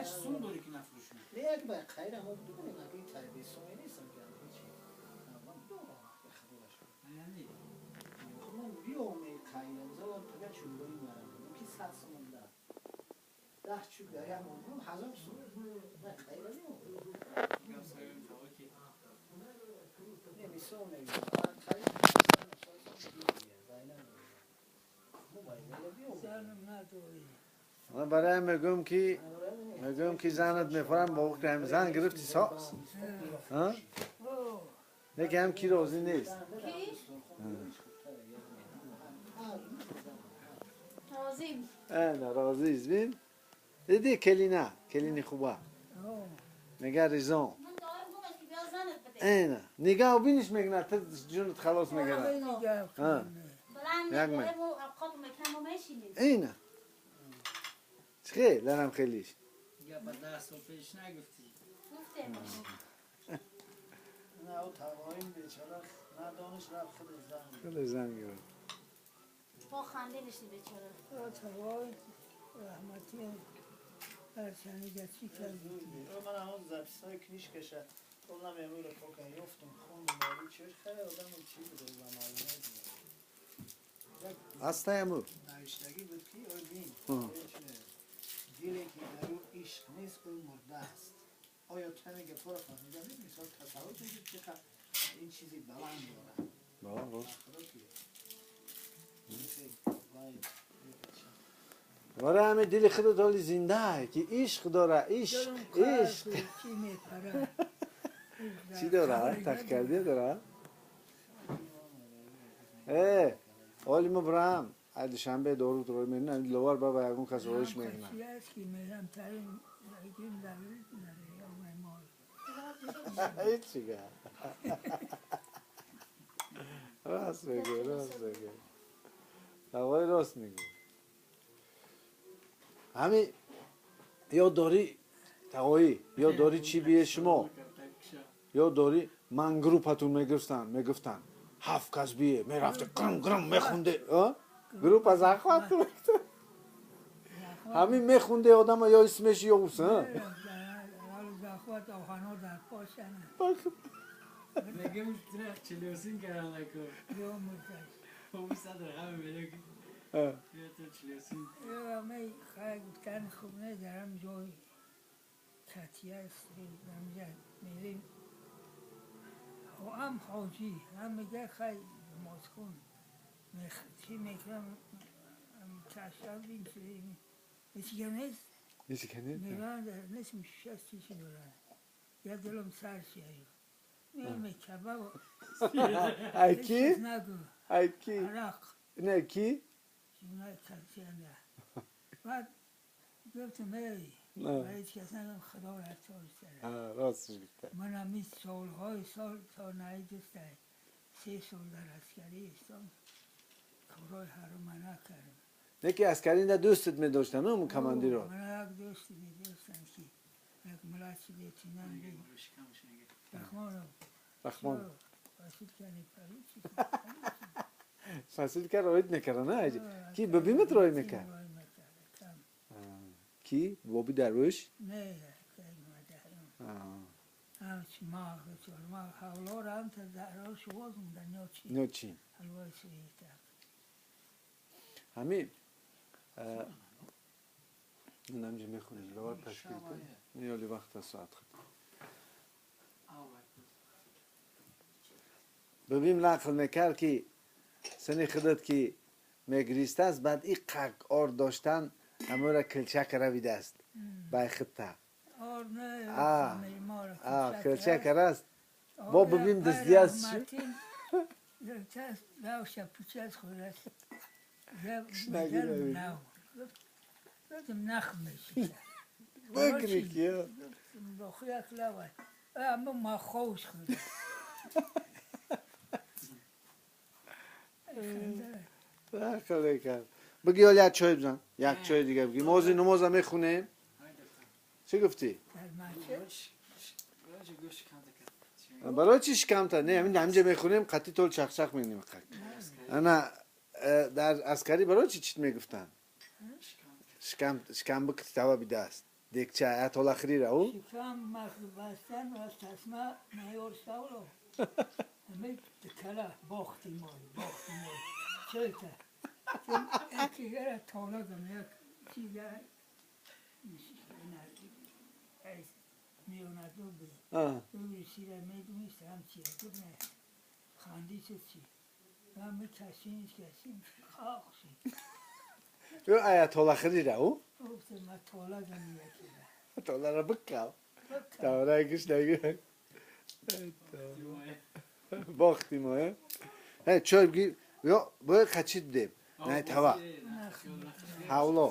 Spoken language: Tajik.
Сум дорӣ ки нафурӯшӣ. Не, як ба хайра мо бидонем, аги тарбисоме нестам ки ҳеҷи. Ман дорам, худо шукр. Яъне ман биёме хайра, мисол фақат чӯбои марам. Ки 100 сомон да. 10 чӯб дар як моҳ 1000 сом. Ман хайра меом. Гап сарим таво ки Не, мисол мегӯям. Ман хайра зайна мегӯям. من برای میگم که زنت میفرم با وقت زن گرفتی ساز ها؟ نه که هم کی راضی نیست. راضی. نه راضی است. بین دیدی کلینه کلینی خوبه میگه ریزان نه نگاه بینش میگه تو جونت خلاص میگه. ها یک من اینه چه لرم خیلیش یا با 10 سال پیش نگفتی. گفتم نه او تقایم بیچاره ندانش رفت خود زن خود زن گرفت. با خنده نشی بیچاره. او تقایم رحمتی هرچند گچی کرد. من همون زپسای کنیش کشه اونم امروز پاک یافتم خوندم ولی چه خیلی آدم چی بود اون زمان هسته امو نوشتگی بود که او بین دلی که در او عشق نیست او مرده است. آیا تو همه گپا را فهمیده می‌دونی؟ مثال تصور کنید که این چیزی بلند داره. برای همه دل خودت حالی زنده که عشق داره. عشق عشق چی داره؟ تخ کرده داره؟ اه حالی ما برم دوشنبه دارو رو میرن لوار بابا یکون کس روش میکنن. هیچی گه راست میگه راست میگه آقای راست میگه. همین یا داری تقایی یا داری چی بیه شما یا داری من گروپتون میگفتن 7 کس بیه میرفته گرم گرم میخونده گروپ از اخوات همین میخونده آدم یا اسمش یا اوسه میگم ترخ چلوسین کردن نکن او صد رقم میگه که تو چلوسین من خیلی گفتن خوب ندارم جای کتیه است میریم هم حاجی هم میگه خیلی نماز خون چی میکنم تشرب این چیزی هیچی که نیست هیچی که نیست میگن نیست میشه چیزی دارن یه دلم سر شیه میرم کباب ای کی؟ ای کی؟ عراق نه کی؟ نه کسی نه بعد گفتم ای و هیچ کس نگم خدا رفتار سره راست میگفته. من هم سالهای سال تا نهیدسته 3 سال در عسکری استم کارهای حرام نکردم. نه که عسکری نه دوستت می‌داشتن نه اون کماندیر رو. من یک دوستی می‌داشتم که یک ملاچی لیتینان بود. رحمان رحمان فاسد کنی پریچی فاسد که روید نکرد نه کی ببیمت روی میکرد کی بابی درویش نه همچی ما ما حولا را هم تا زهرا شواز موندن یا چی یا چی حلوای سویته همین اونم میخونیم دوباره تشکیل کن نیالی وقت ساعت خود ببیم نقل میکرد که سنی خودت که میگریست است بعد این قق آر داشتن همه را کلچک رویده است بای خودتا آر نه کلچک است با ببیم دزدی است بکری که اما ما خوش خود کرد بگی حالا یک چای بزن یک چای دیگه بگی ما از نماز هم میخونیم چی گفتی؟ برای چی شکم تا؟ نه همین همینجا میخونیم قطعی طول چخچخ میگیم انا در عسکری برای چی چیت میگفتن؟ شکم شکم بکتی توا بیده است Декча аятолла хирира у? Шикам бастан ва тасма майор савло. Ами кала бохти мой, бохти мой. Чета. Яки гара тола гам як чиза меонаду би. Сира медунист ҳам чи гуфт не. Ханди чи. Ами касин касин хохши. Ё аятолла хирира у? Гуфт ма тола гам яки. Толара бикав. Таврагиш наги. Бохти мо. Э чой бги ё бо қачид дем. Не тава. Ҳавло.